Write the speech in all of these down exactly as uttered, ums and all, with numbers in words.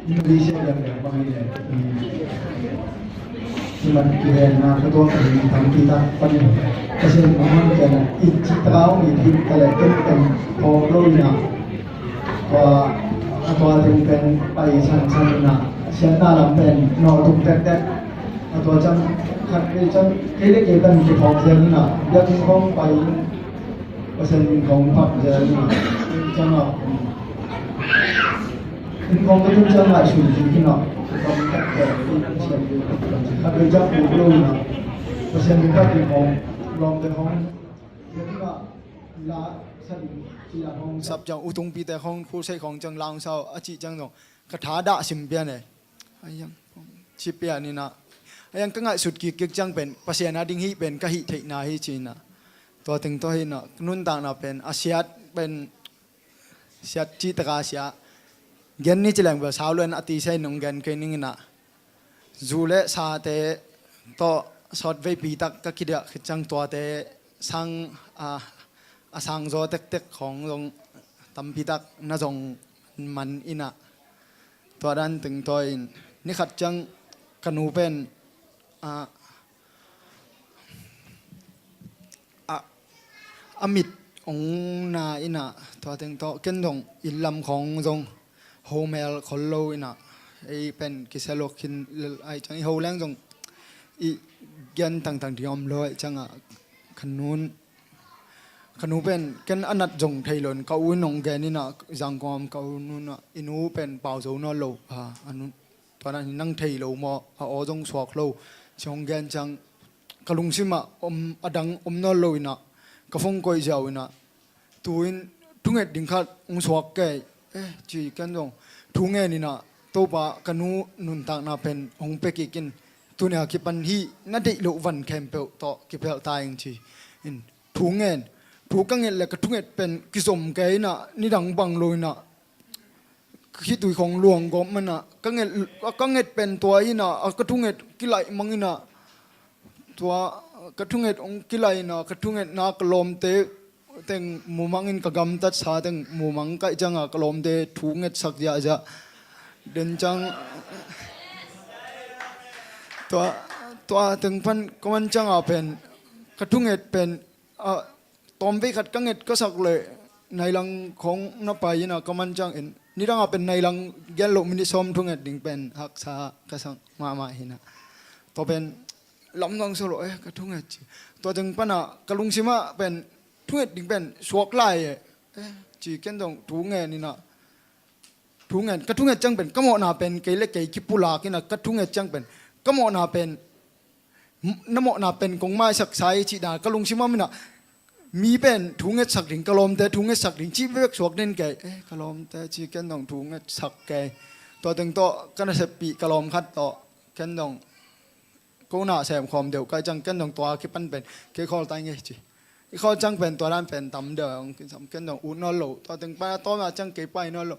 Malaysia lian lian bang hi le. Siman kihen na ka tuang ka hin tampi tak pan. Ka sin ma hon kian a it ci trau mi hin ka le ken ken thawm lo ina. Tua a tua ding pen pai san san ina. Sian na lam pen no tuk tek tek. A tua cang khat kei cang kei le kei pen ki thawm zel ina. Biak in khong pai in. Pasian min khong phat zel ina. Cang a. Inn khong ka tun ciang ngaihsun kik in ah, ka kam tak tak in Pasian min khat vei ciang ut lo in ah, Pasian min khat in khong lawmte khong, la sa ding ci la khong sap ciang, u tungpite khong, khusei khong ciang lang sau a cih ciang zong ka tha dah sim pian e. A yang ci pian in ah, a yang ka ngaihsut kik kik ciang pen Pasian a ding hih pen ka hih theihna hi ci in ah, tua teng tawh hi in ah, nuntakna pen a siat pen siat cih taka sia. Gen ni ci leng bel sau luen a ti sai nong gen kei ning in ah. Zu le sate tawh sawt veipi tak ka kidiah khit ciang tuate sang a, a sang zaw tektek khong zong tampi tak na zong man in ah. Tua dan teng tawh in ni khat ciang ka nu pen a a, a mit ong na in ah, tua teng tawh ken zong inn lam khong zong homel khol lo in ah, ei pen kisia lo khin lel ai ciang i ho leng zong i gen tangtang ding om lo ai ciang ah, ka nun, ka nu pen ken a nat zong thei lo in ka u in ong gen in ah, Zangkong om ka u nun ah, i nu pen pau zo nawn lo a, a nun Tua dan hi nang thei lo maw, a aw zong suak lo, ci hong gen ciang ka lungsim ah om, a dang om nawn lo in ah, ka phone koih ziau in ah, tu-in thunget ding khat hong suak kei, eh, ci ken zong thu ngen in ah, Topa ka nu nuntakna pen hong pia kik in, tuni a kipan hih na deih loh van khempeuh tawh kipelh ta ing ci in thu ngen. Thu ka nget le ka thunget pen kizom kei in ah, nidang bang lo in ah, khitui khong luang gawp man ah, ka nget, ka nget pen tua in ah, a ka thunget kilaih mang in ah, tua ka thunget hong kilaih in ah, ka thungetna ka lawmte teng mumang in ka gamtatsa teng mumang kaih ciang ah, ka lawmte thu ngetsak ziahziah den ciang tua, tua teng pan ka man ciang ah pen ka thunget pen a, tawmvei khat ka nget ka sak le nailang khong na pai in ah ka man ciang in, nidang ah pen nailang gen loh minit sawm thunget ding pen haksa ka sak mahmah hi in ah. Tua pen lamdang solo eh ka thunget ci. Tua teng pan ah ka lungsim ah pen thunget ding pen suak lai eh, eh, ci ken zong thu ngen in ah. Thu ngen, ka thunget ciang pen ka mawhna pen kei le kei kipulak in ah, ka thunget ciang pen ka mawhna pen, na mawhna pen kong maisak sa i cih dan ka lungsim ah min ah, mi pen thu ngetsak ding, ka lawmte thu ngetsak ding cih bek suak den kei, eh, ka lawmte ci ken zong thu ngetsak kei. Tua teng tawh ka naseppih ka lawm khat tawh ken zong ko na sem khawm deuh kai ciang ken zong tua kipan pen kei khawl tai ngei ci. I khawl ciang pen tua dan pen tam deuh hong kisam ken zong ut nawn lo. Tua teng pan a tawmna ciang kei pai nawn lo.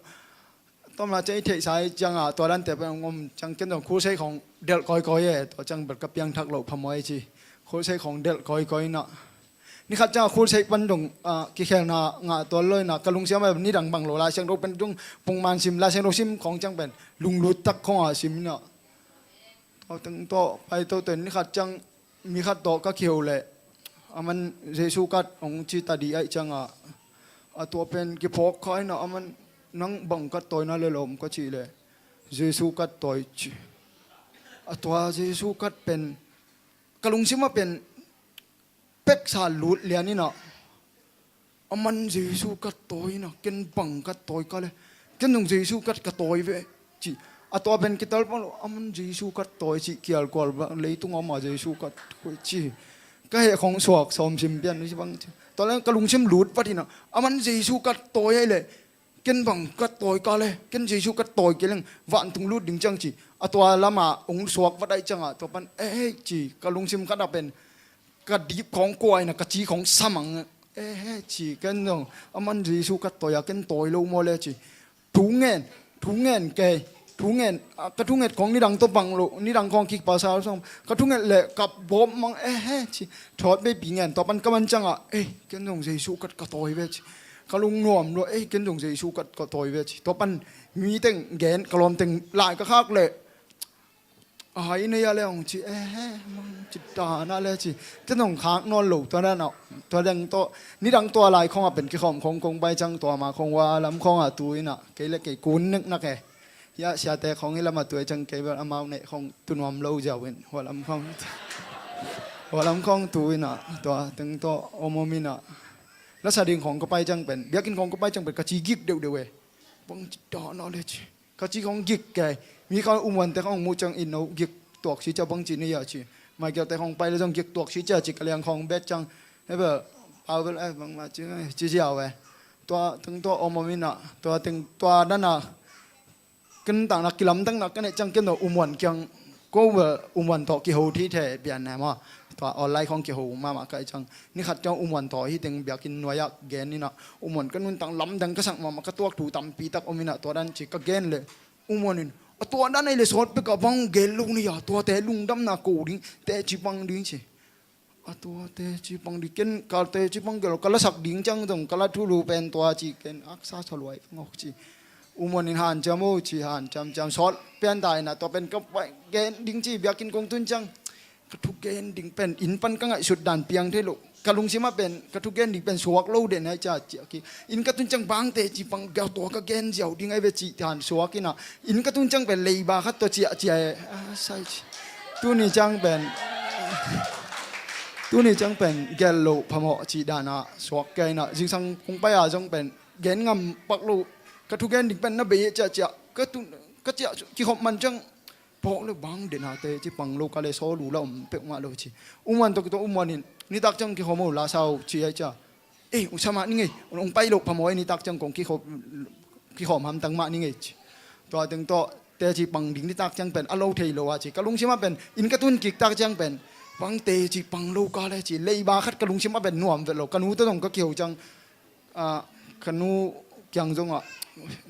Tawmna ciang i theihsa i ciang a tua dante pen hong om ciang ken zong khulsei khong delh kawikawi e. Tua ciang bel ka piangthak loh phamawh i ci. Khulsei khong delh kawikawi in ah, ni khat ciang a khulsei pan dong, ah, kikhelna ngah tuan lo in ah, ka lungsim ah nidang bang lo Lai Siangtho pen dong pongman sim, Lai Siangtho sim khong ciang pen lunglut tak khong ah sim in ah. Tua teng tawh pai to ten ni khat ciang mi khat tawh ka kiho leh, aman Jesu kat hong ci ta dih aih ciang ah, a tua pen kiphawk kha in ah, aman nang bang kat tawi na le lawm ka cih leh, Jesu kat tawi ci. A tua Jesu kat pen ka lungsim ah pen peksa lut lian in ah, aman Jesu kat tawi in ah, ken bang kat tawi ka le, ken zong Jesu kat ka tawi ve ci. A tua pen kitel pan lo, aman Jesu kat tawi ci kial kual bang, leitung om a Jesu kat tawi ci. Ka heh khong suak sawm sim pian ci bang ci. Tua le ka lungsim lut vat in ah, aman Jesu kat tawi aih le, ken bang kat tawi ka le, ken Jesu kat tawi kei leng vantung lut ding ciang ci. A tua lam ah hong suak vat aih ciang ah, tua pan, eh, ci, ka lungsim khat ah pen ka dip khong kuai na, ka ci khong samang, eh, ci, ken zong aman Jesu kat tawi a, ken tawi lo maw le ci. Thu ngen, thu ngen kei, thu ngen, ah, ka thunget khong nidang tawh bang lo, nidang khong kikpasa lo sam, ka thunget le kap bawm mang, eh, ci. Thawt veipi ngen, tua pan ka man ciang ah, eh, ken zong Jesu kat ka tawi ve ci. Ka lungnuam lua, ei, ken zong Jesu ka, ka tawi ve ci. Tua pan mi teng gen, ka lawm teng lai ka khak leh, a hai nei a le hong ci, eh, mang ci dan a le ci. Ken zong khak nawn lo, tua dan a, tua dang tawh, nidang tua lai khong a pen kikhawm khong kong pai ciang tua ma khong hua lam khong a tu in a, kei le kei kun neknak e. Hia, siate khong hi lam a tu e ciang kei bel amau neh khong tu nuam lo ziau in, hua lam khong, hua lam khong tu in a, tua teng tawh om om in a. Lasa ding khong ka pai ciang pen, biakinn khong ka pai ciang pen, ka ci gik deuhdeuh e. Bang ci dan a le ci. Ka ci khong gik kei. Mi kha umuante khong mu ciang in no gik tuak si cia bang ci ni a ci. Michael te khong pai le zong gik tuak si cia ci ka liang khong bet ciang. He bel, pau bel, eh, bang ma ci, ci ziau e. Tua teng tua om om in a, tua teng tua dan a. Ken takna kilamdangna ka neih ciang ken tawh umuan kiang ko, umuan tawh kiho thei thei pian ne maw. Tua online khong kiho mahmah ka hih ciang, ni khat ciang umuan tawh hi teng biakinn nuai ah gen in a, umuan ka nuntak lamdang ka sak mahmah, ka tuak thu tampi tak om in a, tua dan ci ka gen leh umuan in, a tua dan ahih leh sawt pek a bang gen lo ni a, tuate lungdamna ko ding, teci pang ding ci. A tua teci pang ding, ken ka teci pang gel, ka lasak ding ciang zong ka la thulu pen tua ci, ken aksa sa luai ngawk ci. Umuan in hanciam o ci, hanciam ciam sawt pian ta in a, tua pen ka pai gen ding ci, biakinn kong tun ciang ka thugen ding pen inn pan ka ngaihsut dan piang thei lo. Ka lungsim ah pen ka thugen ding pen suak lo den ai cia ci a ki. Inn ka tun ciang bang teci pang gel, tua ka gen ziau ding ai ve ci, han suak in a. Inn ka tun ciang pen leiba khat tawh ciah ciah e. A sai ci. Tuni ciang pen, tuni ciang pen gel lo phamawh ci dan a suak kei in a, zingsang kong pai a zong pen gen ngam pak lo. Ka thugen ding pen na bei e ciah ciah. Ka tun, ka ciah kikhop man ciang phawk le bang den a teci pang lo ka le sawl uh la om peuhmah lo ci. Umuan tawh kituak, umuan in nitak ciang kikhop o la sau ci ai cia. Ei, u sa mah ni ngei, ong pai loh phamawh ei, nitak ciang kong kikhop, kikhawm hamtang mah ni ngei ci. Tua teng tawh teci pang ding nitak ciang pen a lo thei lo a ci. Ka lungsim ah pen inn ka tun kik tak ciang pen bang teci pang lo ka le ci. Leiba khat ka lungsim ah pen nuam vet lo. Ka nu tawh zong ka kiho ciang, ah, ka nu kiang zong ah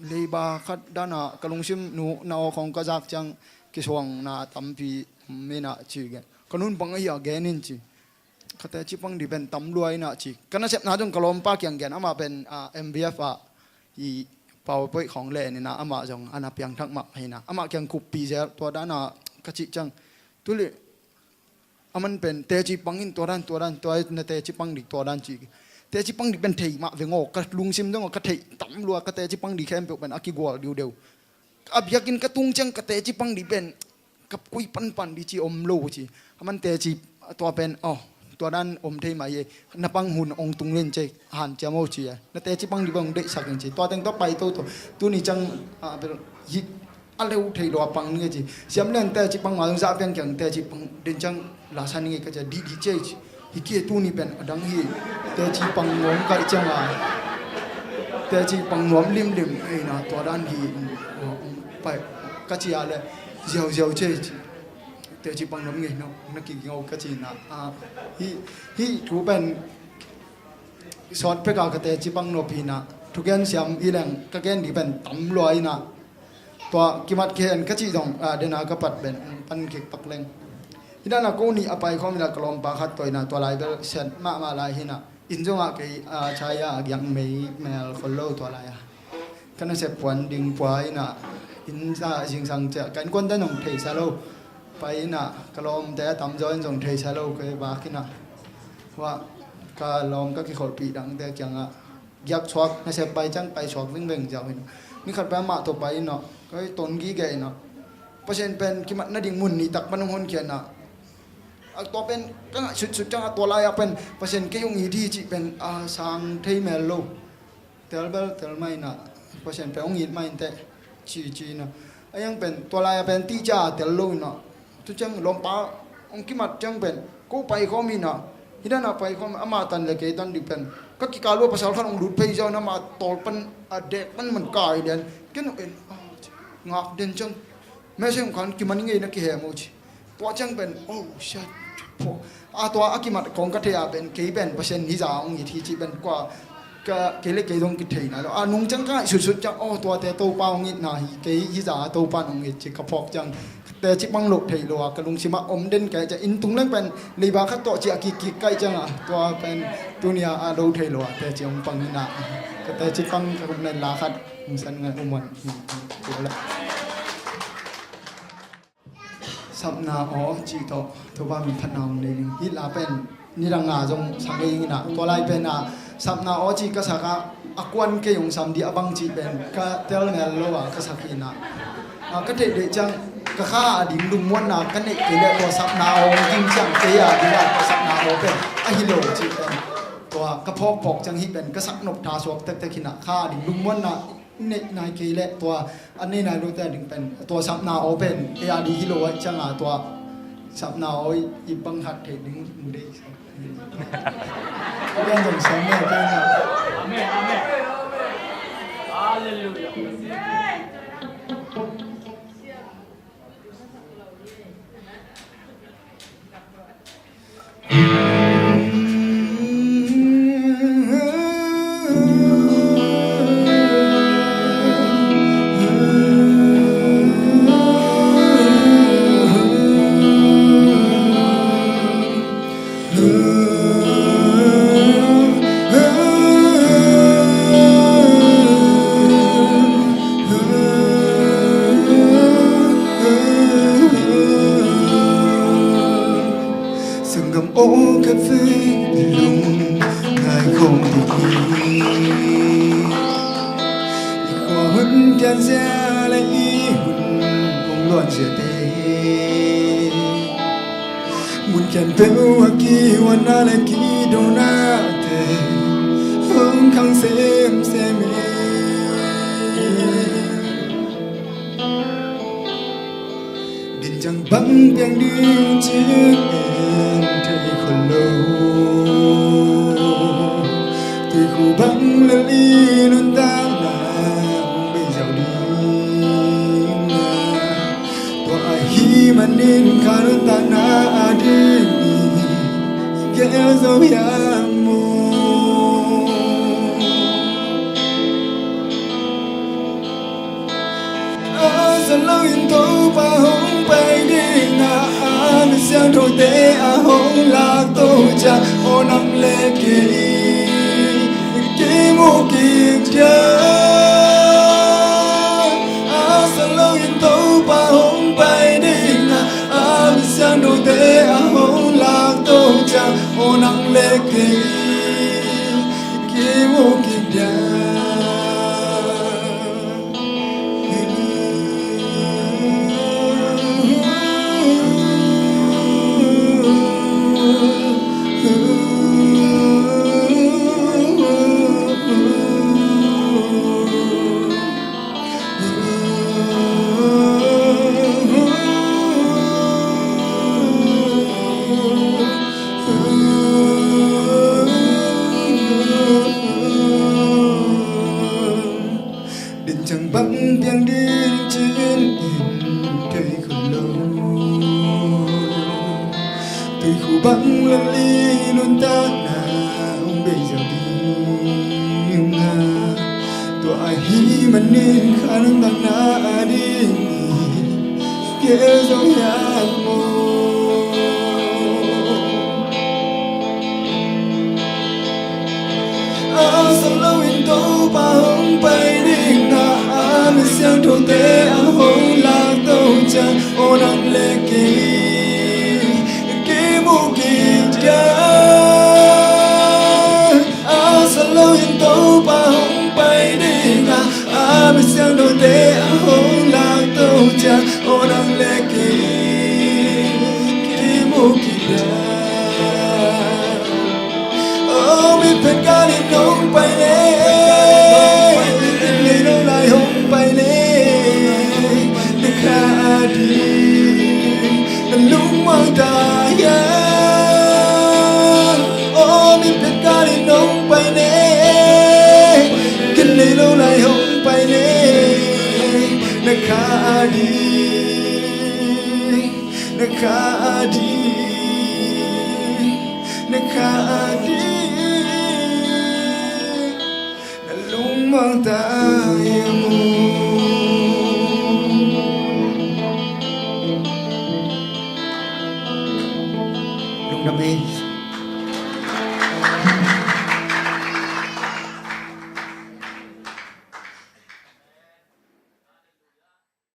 leiba khat dan a ka lungsim nu na aw khong ka zak ciang kisuangna tampi om in a ci gen. Ka nun bang ahi a gen in ci. Ka teci pang ding pen tam lua in a ci. Ka nasepna zong ka lawmpa kiang gen, amah pen, ah, M B F ah i PowerPoint khong len in a, amah zong a na piangthak mah hi in a, amah kiang kuppi zel, tua dan a ka cih ciang. Tuli, aman pen teci pang in tua dan, tua dan, tua na teci pang ding tua dan ci. Teci pang ding pen thei mah veng aw, ka lungsim zong ka theih tam lua, ka teci pang ding khempeuh pen a kigual diudeu. A biakinn ka tung ciang ka teci pang ding pen ka kui panpan ding ci om lo ci. Aman teci tua pen, oh, tua dan om thei mah hi e. Na pang hun ong tung len ci, hanciam o ci e. Na teci pang ding pen ong deihsak in ci. Tua teng tua pai toto. Tuni ciang, ah, bel, hi a leu thei lo a pang ni ngei ci. Siam len teci pang mah zong zah piang kiang teci pang den ciang la sa ni ngei ka cia, dih dih ci e ci. Hi kei tuni pen a dang hi. Teci pang nuam ka hih ciang a, teci pang nuam limlim ei na, tua dan hi. Pai ka ci a le ziauziau ci e ci. Teci pang nuam ngei no, na kiging o ka ci na. Ah, hi, hi thu pen sawt pek a ka teci pang nop hi na. Thugen siam hi leng ka gen ding pen tam lua hi na. Tua kimat kihen ka cih zong, ah, den a ka pat pen pan kik pak leng. Hi dan a ko nih a paikhawm in a, ka lawmpa khat tawh in a, tua lai bel siat mahmah lai hi na. Inn zong ah kei, ah, chai a giak mei mel khol lo tua lai a. Ka nasep puan ding pua in a, inn ah zingsang ciah ka innkuante zong theisa lo. Pai in a, ka lawmte a tamzaw in zong theisa lo, kei vak in a. Hua, ka lawm ka kikholhpih dangte kiangah giak suak, nasep pai ciang pai suak vingveng ziau hi na. Ni khat pen amah tawh pai in a, ka ton gige in a. Pasian pen kimat nading mun nih tak pan hong honkhia in a. A tua pen ka ngaih sutsut ciang a, tua lai-ah pen Pasian kei hong it hi cih pen a sang thei mel lo. Tel bel tel mah in a, Pasian pen hong it mah in teh ci ci in a. A hiang pen tua lai-ah pen tihcia a tel lo in a. Tu ciang lawmpa hong kimat ciang pen ko paikhawm in a, hi dan a paikhawm, amah tan le kei tan ding pen ka kikal uh a pasal khat hong lut phei zaw in, amah tawl pan a dek pan man kai lian. Ken uh en, ah, ngak den ciang message hong khan, kiman ing ei, na kihem uh ci. Tua ciang pen, oh shit. A tua a kimat kong ka thei a pen kei pen Pasian hih zah hong it hi cih pen kua, ka, kei le kei zong kithei nai lo. A nung ciang ka ngaih sutsut ciang, oh, tuate Topa hong itna hi, kei hih zah Topa hong it ci ka phawk ciang, teci pang loh thei lo a, ka lungsim ah om den ka hih ciang, inn tung leng pen leiba khat tawh ci a kikkik ka hih ciang a, tua pen tuni a a lo thei lo a teci hong pang hi na. Ka teci pang ka kum nai la khat hong san ngai um on. Sapna aw cih tawh Topa min phatna hong nei ding. Hih la pen nidang a zong sak ngei ing in ah, tua lai pen ah sapna aw cih ka sak ah a kuan kei hong sam dih a bang cih pen ka tel ngel lo a ka sak hi in ah. A, ka theih deih ciang ka kha a ding lungmuanna ka neih kei leh tua sapna aw hong ging ciang kei a ding ah tua sapna aw pen a hi lo cih pen tua ka phawkphawk ciang hih pen ka sak nop tha suak tektek hi in ah, kha a ding lungmuanna neih nai kei leh tua a nei nai lote a ding pen tua sapna aw pen ei a ding hi lo ahih ciang a tua sapna aw i bang khat theih ding mu dei. Amen, amen. Hallelujah. Sanggam aw khat vei lungngai khawm ding hi. I khua hun pian zia le i hun hong luan ziate, mun khempeuh a kihuanna le kidonate hong khang semsem hi. Din ciang bang piang ding cih in thei khol lo. Tuikhu bang lel i nuntakna hong bei zau ding a, tua ahih manin kha nuntakna a ding i gel zo hiam maw? A za loin Topa hong pai ding a, a mi siangthote a hong lak to ciang, aw nang le kei i kimu kik dia. A za loin Topa hong pai ding a, a mi siangthote a hong lak to ciang, aw nang le kei i kimu kik dia. Din ciang bang piang ding cih in thei khol lo. Tuikhu bang lel i nuntakna hong bei zau ding a, tua ahih manin kha nuntakna a ding i gel zo hiam maw? A za loin Topa hong pai ding a, a mi siangthote a hong lak to ciang, aw nang le kei i kimu kik dia. A za loin Topa hong pai ding a, a mi siangthote a hong lak to ciang, aw nang le kei i kimu kik dia. Aw mitphet galin hong pai le, mitphet galin hong pai le, na kha a ding na lungmuang ta hiam? Aw mitphet galin hong pai le, khin lei lo lai hong pai le, na kha a ding, na kha a ding, na kha a ding, na lungmuang ta hiam maw? Lungdam ei.